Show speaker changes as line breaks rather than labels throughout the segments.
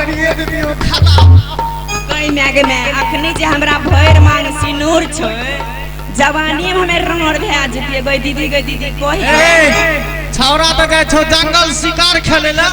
मरिए देतियो खाला।
गई माय गे माय, अखनी जे हमरा भरि मांग सिनूर छै, जवानी में हमे रंगड़ भए जतियै। गई दीदी, गई दीदी कही।
ए छौड़ा तऽ जाइ छौ जंगल शिकार खेले ला,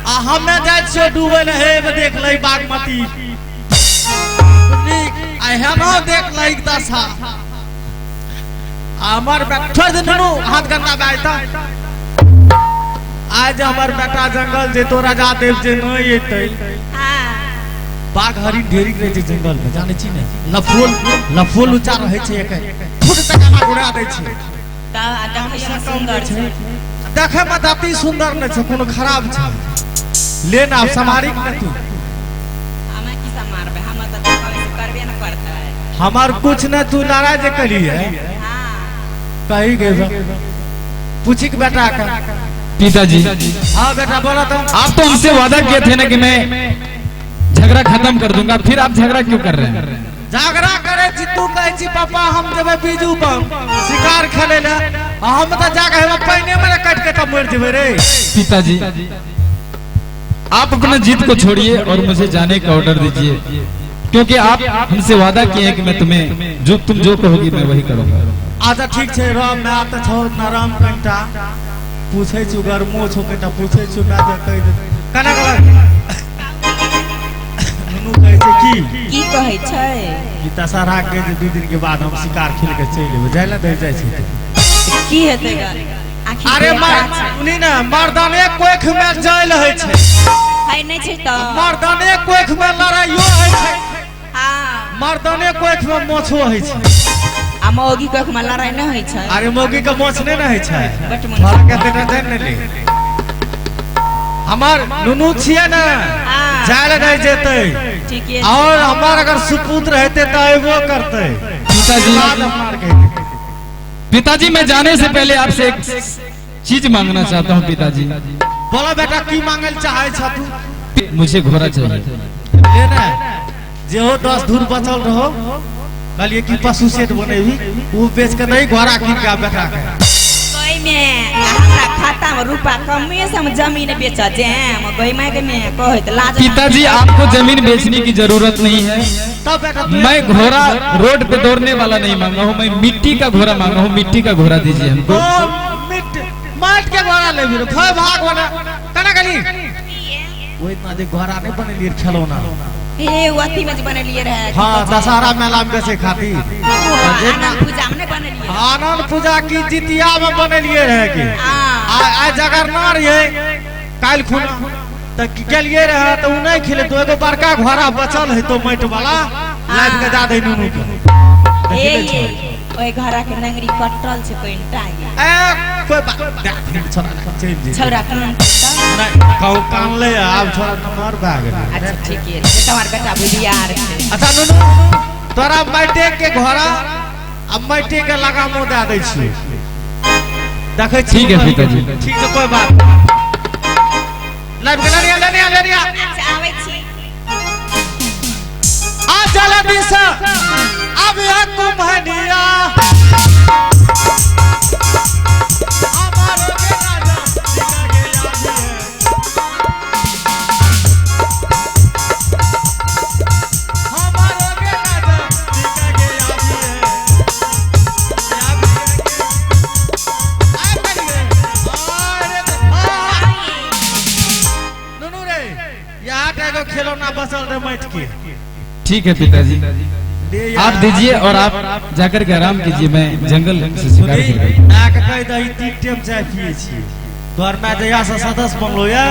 आ हमे जाइ छियौ डूबै ले। हे देख लै बागमती आ हेनो देख लै दशा। आ हमर बेटा छोड़ दे नुनू, हाथ गंदा भए जेतौ। आज हमर बेटा जंगल जेतो, राजा देव जे नहीं एतै। बाघ हरिण ढेरी रहै छै जंगल में, जानै छी ने? लफोल लफोल ऊंचा रहै छै, एक फुट तक आना उड़ा दै छै।
तऽ सुंदर छै।
देखै में तऽ अति सुंदर नहि छै, कोनो खराब छै। ले ना आब सम्हारी के तू।
हमे की सम्हारबै, हम तऽ देखबै से करबे ने करतै।
हमार कुछ ने तू नाराज जे करी है। कही गए पूछी के बेटा का।
पिताजी।
हाँ बेटा बोला तो।
आप तो हमसे वादा किए थे ना कि मैं झगड़ा खत्म कर दूंगा, फिर आप झगड़ा क्यों कर रहे हैं?
झगड़ा करे छी तू कहै छी पापा हम जेबै बीजू पर शिकार खेले ले, आ हम तऽ जाके हेबे पानिए में कटि के तब मरि जेबै रे।
पिताजी आप अपना जीत को छोड़िए और मुझे जाने का ऑर्डर दीजिए, क्योंकि आप हमसे वादा किए हैं कि मैं तुम्हें जो तुम जो कहोगी मैं वही करूंगा।
अच्छा ठीक छै, रह my तऽ छौ नरम, कनिटा पूछै छी, गरमो छौ, कनिटा पूछै छी my जे कहि देतै। कना कना नुनू कहै छै की?
की कहै छै?
कि दशहरा के जे 2 दिन के बाद हम शिकार खेल के चलि एबै, जाइ लए दै जाइ छै तऽ।
की हेतै ग? आखिर
अरे
बेटा
मर
छै।
सुनी ने, मर्दाने कोख में जल होइ छै।
है नहि छै तऽ।
मर्दाने कोख में लड़ाइयो होइ छै। मर्दाने कोख में मोछो होइ छै।
आ मौगी कोख में लड़ाई नहि होइ छै।
अरे मौगी के मोछ नहि ने होइ छै।
बट मोन।
छोड़ा के देने जानि ने ले। हमर नुनू छियै ने, जाय लए नहि जेतै।
ठीके।
और हमर अगर सुपुत्र हेतै तऽ अयबो करतै।
पिताजी,
बात अपना आर के हेतै।
पिताजी मैं जाने से पहले आपसे एक चीज मांगना चाहता हूँ पिताजी।
बोला बेटा की मांगल चाहे छ तू?
मुझे घोड़ा चाहिए।
ले ने जे हो 10 धूर बचल रहो, कहलिए कि पशु सेट बनेबी, उ बेच के नहीं घोड़ा कीन के बेटा के।
गई में हमरा खाता में रुपा कमे से हम जमीन बेच जाम गई my के में कहत लाज।
पिताजी आपको जमीन बेचने की जरूरत नहीं है।
तब बेटा
मैं घोड़ा रोड पे दौड़ने वाला नहीं मांगा हूँ, मैं मिट्टी का घोड़ा मांगा हूँ, मिट्टी का घोड़ा दीजिए हमको।
माट के घोड़ा लेबी रे, फय भाग वाला कना गली ओ इतना जे घोड़ा नहीं बनेलिए खेलौना।
ए अथी में जे बनेलिए रहे।
हाँ दशहरा मेला में बेचे खातिर।
आनंद पूजा में नहीं बनेलिए।
आनंद पूजा की जितिया में बनेलिए रहे की आ जगरना रहे काल्हि खुना तऽ गेलिए रहे तऽ उ नहीं खेले, तो एगो बड़का घोड़ा बचल है तो माटि वाला लाबि के दए दै नुनू के।
ए ओहि घोड़ा के नंगरी कटल छै कनिटा।
ए कोई बात छोड़ा चलि जेतै।
छौड़ा कान
नहि कहू कान ले आब छोड़ा नमहर भए गेलै।
अच्छा ठीक है, तुम्हार बेटा बुधियार छै।
अच्छा नुनू तोरा माटे के घोड़ा आ माटे के लगामो दए दै छियै, देखै छी।
ठीक है पिताजी।
ठीक छै कोई बात लाबि के लेनिया लेनिया लेनिया।
अच्छा आबै छी।
आ जल्दी से अब यह कुम्हनिया हमारो के राजा निकल गया भी है। हमारो के राजा निकल गया भी है। या भी है के। आय करिए। अरे हाँ। नुनू रे यहाँ के एगो खिलौना बचल रे माटि के।
ठीक है पिताजी आप दीजिए और आप जाकर के आराम कीजिए, मैं जंगल से शिकार खेल रहा हूँ।
माय के कहि दही 3 टाइम चाय पिए छी। तोहर माय जहिया से सदस्य बनलो या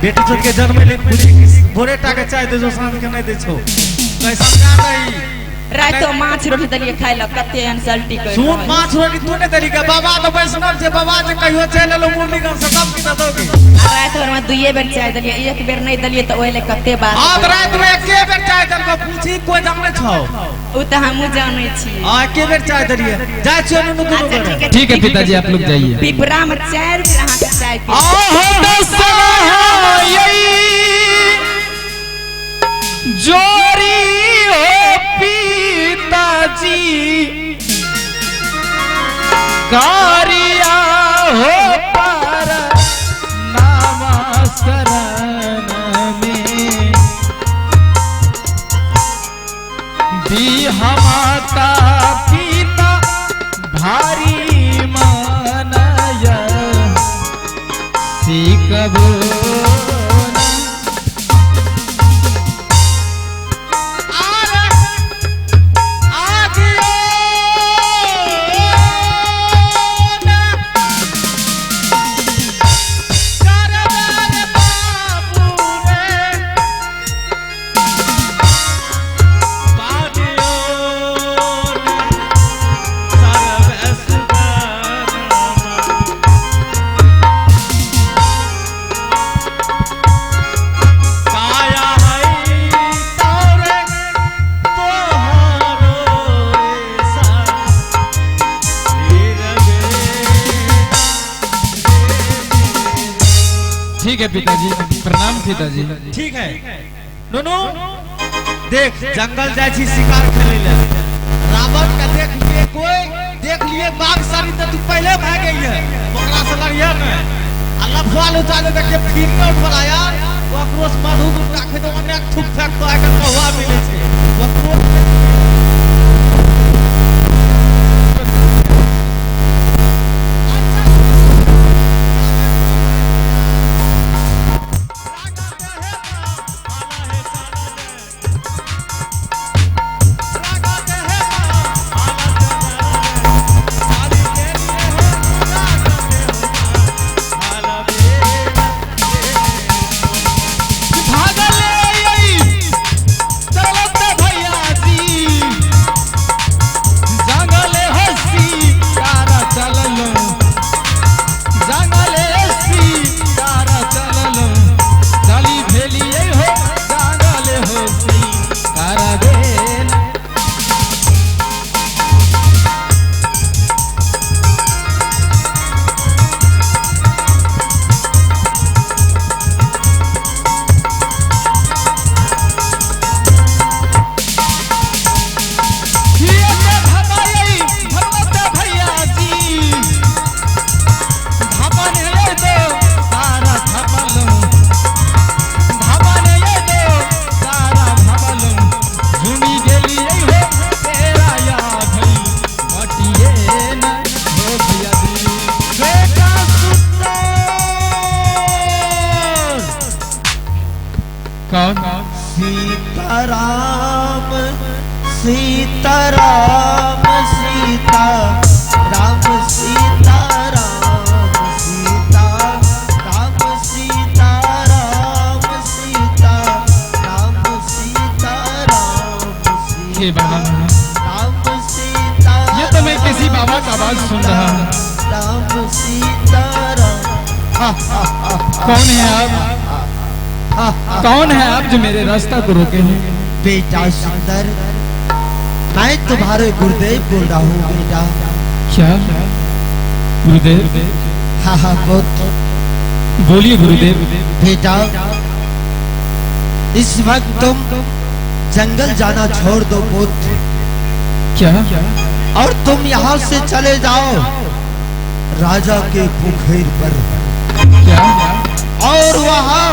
बेटी छोट के जन्म ले भोरे टा के चाय दे छौ, साँझ के नहीं दे छौ। कहि समझा दही।
रातो माछ रोटी देलिए खाइ लए, कते इंसल्टी कर।
सुन माछ रोटी तू नहीं देली के बाबा तो वैष्णव छे, बाबा जे कहियो चलि एलो मुरलीगंज से तब की दतोगे।
रात भर में 2 बेर चाय देलिए, 1 बेर नहीं देलिए तऽ ओहि ले कते बात।
हाँ तऽ रात में 1 बेर चाय देलको, पूछी कोई जानै छौ?
उ तऽ हमहूँ जानै छी।
हाँ 1 बेर चाय देलिए। जाइ छियौ नुनू दुनू गोरे।
ठीक है पिताजी आप लोग जाइए।
पिपरा में 4 बेर अहाँके चाय पी।
जोरी हो पिताजी कारिया हो पार नामा शरण में। सीखबो ठीक है पिताजी, प्रणाम पिताजी।
ठीक है नुनू, देख जंगल जाय छी शिकार खेले ले, रावण के देख लिए कोई देख लिए बाघ सारी तो तू पहले भाग गई है, ओकरा से लड़िए ने आ लफुआ लुचा दे देख के फिर न उठला यार, ओकरो से मधु गुटका खेतो ओने थूक फेंक तो आके कहुआ मिले छै ओकरो।
सीताराम सीताराम सीता राम सीता राम सीता राम सीता राम सीता राम सीता राम
सीता
राम सीता।
ये तो मैं किसी बाबा का आवाज सुन रहा हूँ।
राम सीता राम।
कौन है आप? कौन है आप जो मेरे रास्ता को रोके हैं?
बेटा सुंदर, मैं तुम्हारे गुरुदेव बोल रहा हूँ बेटा।
क्या गुरुदेव?
हाँ हाँ बहुत।
बोलिए गुरुदेव।
बेटा इस वक्त तुम जंगल जाना छोड़ दो पुत्र।
क्या?
और तुम यहाँ से चले जाओ राजा के पोखर पर।
क्या?
और वहाँ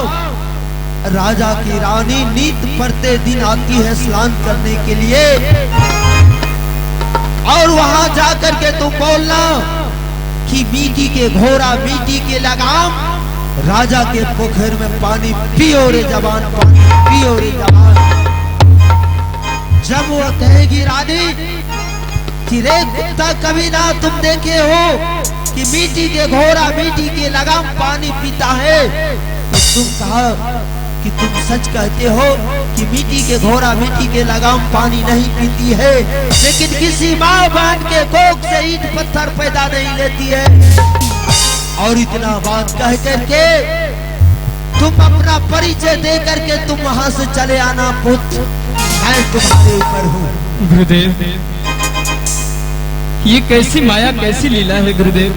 राजा की रानी नीत पड़ते दिन आती है स्नान करने के लिए, और वहां जाकर के तुम बोलना कि मीटी के घोड़ा मीटी के लगाम, राजा के पोखर में पानी पियो रे जवान, पानी पियो रे जवान। जब वो कहेगी रानी कि रे कुत्ता कभी ना तुम देखे हो कि मीटी के घोड़ा मीटी के लगाम पानी पीता है, तो तुम कहा कि तुम सच कहते हो कि मिट्टी के घोड़ा मिट्टी के लगाम पानी नहीं पीती है, लेकिन किसी माँ बहन के कोख से ईंट पत्थर पैदा नहीं लेती है। और इतना बात कह करके तुम अपना परिचय दे करके तुम वहां से चले आना पुत्र, मैं तुम्हारे ऊपर हूँ।
गुरुदेव ये कैसी माया कैसी लीला है गुरुदेव।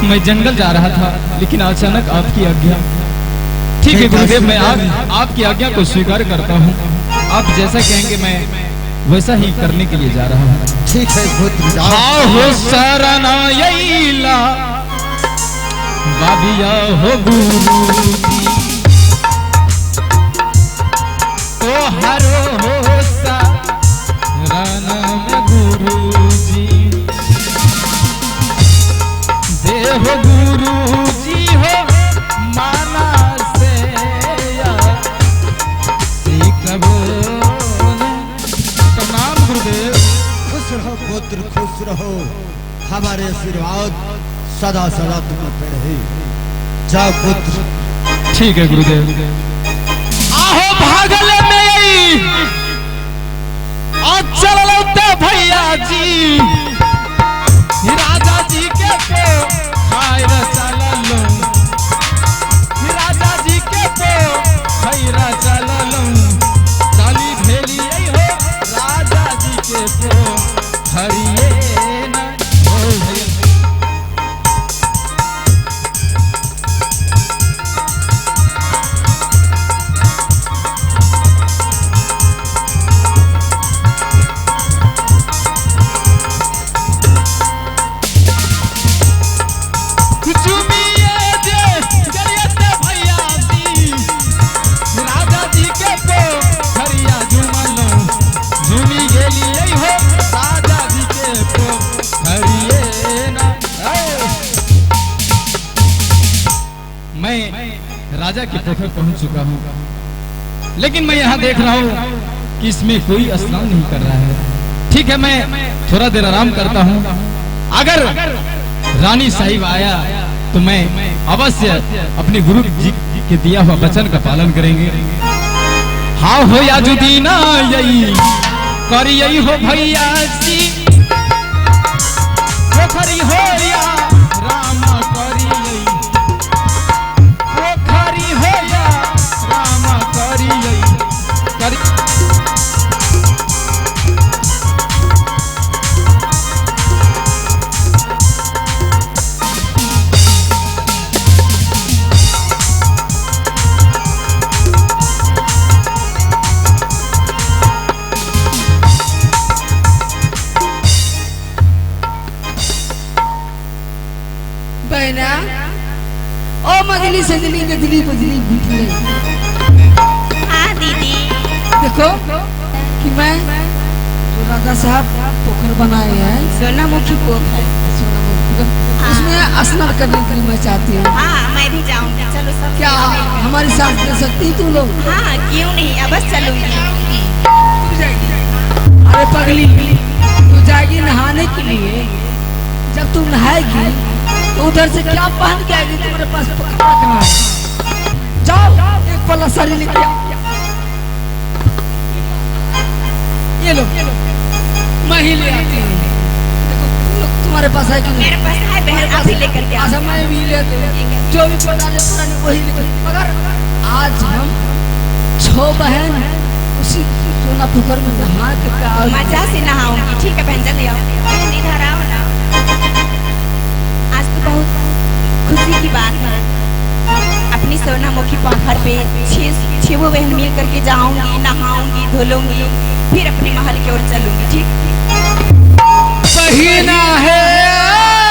मैं जंगल जा रहा था लेकिन अचानक आपकी आज्ञा। ठीक है गुरुदेव, मैं आपकी आज्ञा को स्वीकार करता हूँ। आप जैसा कहेंगे मैं वैसा ही करने के लिए जा रहा हूँ।
ठीक है पुत्र।
हो शरणायला बाबिया हो गुरु तो हरो हो शरण में गुरु जी, देह गुरु जी हो
आशीर्वाद सदा सदा तुम्हें पे रहे। जाओ पुत्र।
ठीक है गुरुदेव। आहो भागल में आ चल भैया जी, राजा जी के पे खैर चललो, राजा जी के पे खैर चललो, चाली भेली हो राजा जी के पे हरिये न हो भैया। मैं राजा के पोखर पहुंच चुका हूं, लेकिन मैं यहाँ देख रहा हूं कि इसमें कोई स्नान नहीं कर रहा है। ठीक है, मैं थोड़ा देर आराम करता हूं। अगर रानी साहिब आया तो मैं अवश्य अपने गुरु जी के दिया हुआ वचन का पालन करेंगे। हाँ हो या जुदीना यही करियई हो भैया जी, पोखरी हो या रामा करियई, पोखरी हो या रामा करियई करी।
बहना ओ मजली सजली गजली बजली बिटले।
हाँ दीदी।
देखो कि मैं जो राजा साहब पोखर बनाए हैं,
सोनामुखी पोखर,
सोनामुखी पोखर, उसमें स्नान करने के लिए मैं चाहती हूँ।
हाँ मैं भी जाऊँगी, चलो सब।
क्या हमारे साथ दे सकती तुम लोग?
हाँ क्यों नहीं, अब बस चलूंगी।
अरे पगली, तू जाएगी नहाने के लिए, जब तुम नहाएगी तो उधर से क्या पहन के आएगी? तुम्हारे पास कपड़ा कहाँ है? जाओ एक पल्ला साड़ी लेके आओ। ये लो, मैं ही ले आती हूँ। देखो तुम लोग, तुम्हारे पास है कि नहीं?
मेरे पास है बहन, आप ही लेकर के आओ।
अच्छा मैं भी ले आती हूँ, जो भी पुराने पुराने वही लेकर। मगर आज हम 6 बहन उसी सोना पोखर में नहा के
मजा से नहाऊंगी। ठीक है बहन, जल्दी आओ। बहन इधर आओ ना, आज तो बहुत खुशी की बात है। अपनी सोनामुखी पोखर पे छह बहन मिल करके जाऊंगी, नहाऊंगी, धुलूंगी, फिर अपने महल की ओर चलूंगी। ठीक
महीना है।